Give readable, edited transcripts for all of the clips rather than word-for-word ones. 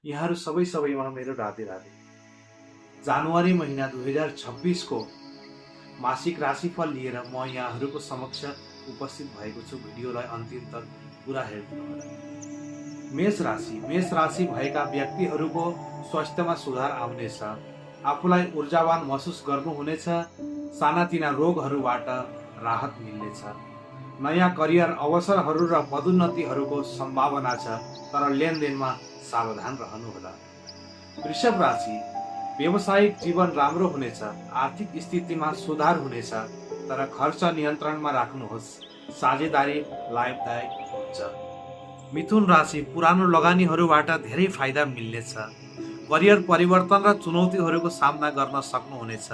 यहाँहरू सबैमा मेरो राधे राधे। जनवरी महिना 2026 को मासिक राशिफल लिएर म यहाँहरूको समक्ष उपस्थित भएको छु। भिडियोलाई अन्तिम तक पुरा हेर्नुहोला। मेष राशि भएका व्यक्तिहरूको स्वास्थ्यमा सुधार आउनेछ। आफूलाई ऊर्जावान महसुस गर्नुहुनेछ। सानातिना रोगहरूबाट राहत मिल्नेछ। नयाँ करियर अवसरहरू र पदोन्नतिहरूको सम्भावना छ, तर लेनदेनमा सावधान रहनुहोला। वृषभ राशि, व्यावसायिक जीवन राम्रो हुनेछ। आर्थिक स्थितिमा सुधार हुनेछ, तर खर्च नियन्त्रणमा राख्नुहोस्। साझेदारी लाभदायक हुन्छ। मिथुन राशि, पुरानो लगानीहरूबाट धेरै फाइदा मिल्नेछ। करियर परिवर्तन र चुनौतीहरूको सामना गर्न सक्नुहुनेछ।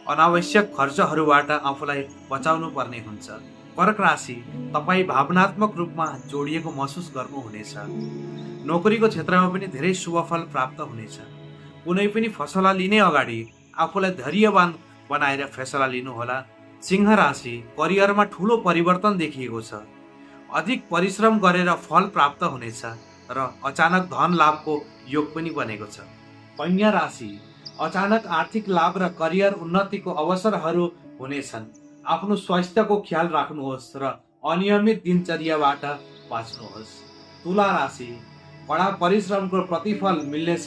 अनावश्यक खर्चहरूबाट आफूलाई बचाउनु पर्ने हुन्छ। कर्क राशि, तपाईँ भावनात्मक रूपमा जोडिएको महसुस गर्नुहुनेछ। नोकरीको क्षेत्रमा पनि धेरै शुभफल प्राप्त हुनेछ। कुनै पनि फसला लिने अगाडि आफूलाई धैर्यवान बनाएर फैसला लिनुहोला। सिंह राशि, करियरमा ठुलो परिवर्तन देखिएको छ। अधिक परिश्रम गरेर फल प्राप्त हुनेछ र अचानक धन लाभको योग पनि बनेको छ। कन्या राशि, अचानक आर्थिक लाभ र करियर उन्नतिको अवसरहरू हुनेछन्। आफ्नो स्वास्थ्यको ख्याल राख्नुहोस् र अनियमित दिनचर्याबाट बाँच्नुहोस्। तुला राशि, कडा परिश्रमको प्रतिफल मिल्नेछ।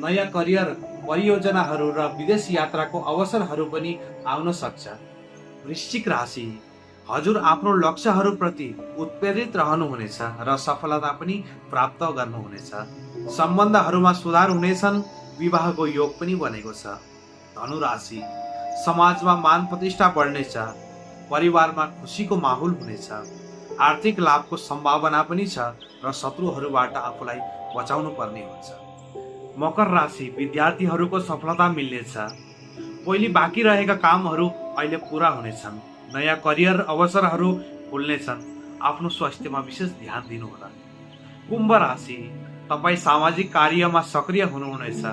नयाँ करियर परियोजनाहरू र विदेश यात्राको अवसरहरू पनि आउन सक्छ। वृश्चिक राशि, हजुर आफ्नो लक्ष्यहरूप्रति उत्प्रेरित रहनुहुनेछ र सफलता पनि प्राप्त गर्नुहुनेछ। सम्बन्धहरूमा सुधार हुनेछन्। विवाहको योग पनि बनेको छ। धनु राशि, समाजमा मान प्रतिष्ठा बढ्नेछ। परिवारमा खुसीको माहौल हुनेछ। आर्थिक लाभको सम्भावना पनि छ र शत्रुहरूबाट आफूलाई बचाउनु पर्ने हुन्छ। मकर राशि, विद्यार्थीहरूको सफलता मिल्नेछ। पहिले बाँकी रहेका कामहरू अहिले पूरा हुनेछन्। नयाँ करियर अवसरहरू खुल्नेछन्। आफ्नो स्वास्थ्यमा विशेष ध्यान दिनुहोला। कुम्भ राशि, तपाईँ सामाजिक कार्यमा सक्रिय हुनुहुनेछ।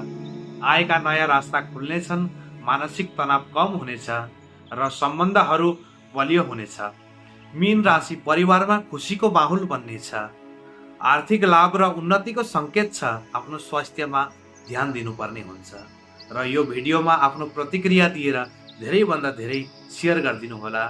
आएका नयाँ रास्ता खुल्नेछन्। मानसिक तनाव कम हुनेछ र सम्बन्धहरू बलियो हुनेछ। मीन राशि, परिवारमा खुसीको माहौल बन्नेछ। आर्थिक लाभ र उन्नतिको सङ्केत छ। आफ्नो स्वास्थ्यमा ध्यान दिनुपर्ने हुन्छ। र यो भिडियोमा आफ्नो प्रतिक्रिया दिएर धेरैभन्दा धेरै सेयर गरिदिनु होला।